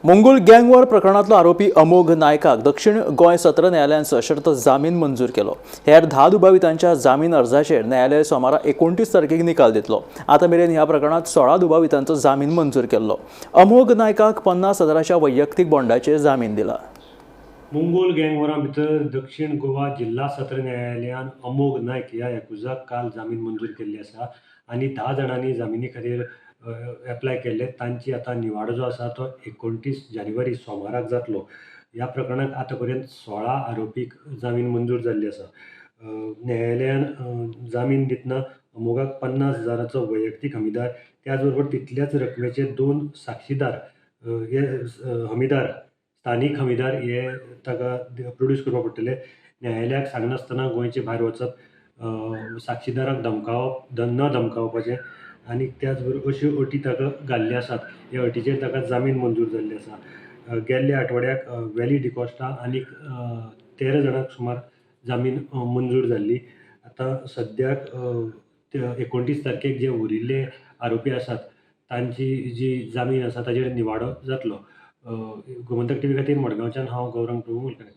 Mungul gang war प्रकरणांतलो आरोपी अमोघ नायकाक दक्षिण गोंय सत्र न्यायालयान सशर्त जामीन मंजूर केलो. हेर 10 दुबावितांच्या जामीन अर्जाचेर न्यायालय सोमारा 29 तारखेक निकाल दितलो. आतां मेरेन ह्या प्रकरणांत 16 दुबावितांचो जामीन मंजूर केल्लो. अमोघ नायकाक 50,000च्या वैयक्तीक बॉन्डाचेर जामीन दिला. मुंगोल गँगवॉरा भितर दक्षिण गोवा जिल्हा सत्र न्यायालयान अमोघ नायक ह्या याकुजाक काल जामीन मंजूर केल्ली आसा आनी 10 जाणांनी जामिनी खातीर एप्लाय केल्ले. तांची आतां निवाडो जो आसा तो 29 जानेवारी सोमाराक जातलो. ह्या प्रकरणांत आतां पर्यंत 16 आरोपीक जामीन मंजूर जाल्ली आसा. न्यायालयान जामीन दितना अमोघाक 50,000चो वैयक्तीक हमीदार, त्याच बरोबर तितल्याच रकमेचे 2 साक्षीदार हे हमीदार, स्थानीक हमीदार हे ताका प्रोड्यूस करपाक पडटले. न्यायालयाक सांगनासतना गोंयचे भायर वचप, साक्षीदाराक धमकावप, न धमकावपाचें आनी त्याच बरोबर अश्यो अटी ताका घाल्ल्यो आसात. ह्या अटीचेर ताका जामीन मंजूर जाल्ले आसा. गेल्ल्या आठवड्याक वेली डिकॉस्टा आनी 13 जाणांक सुमार जामीन मंजूर जाल्ली. आतां सद्याक 29 तारखेक जे उरिल्ले आरोपी आसात तांची जी जामीन आसा ताचेर निवाडो जातलो. गोमंतक टीव्ही खातीर मडगांवच्यान हांव गौरंग प्रभू मुलकणेकर.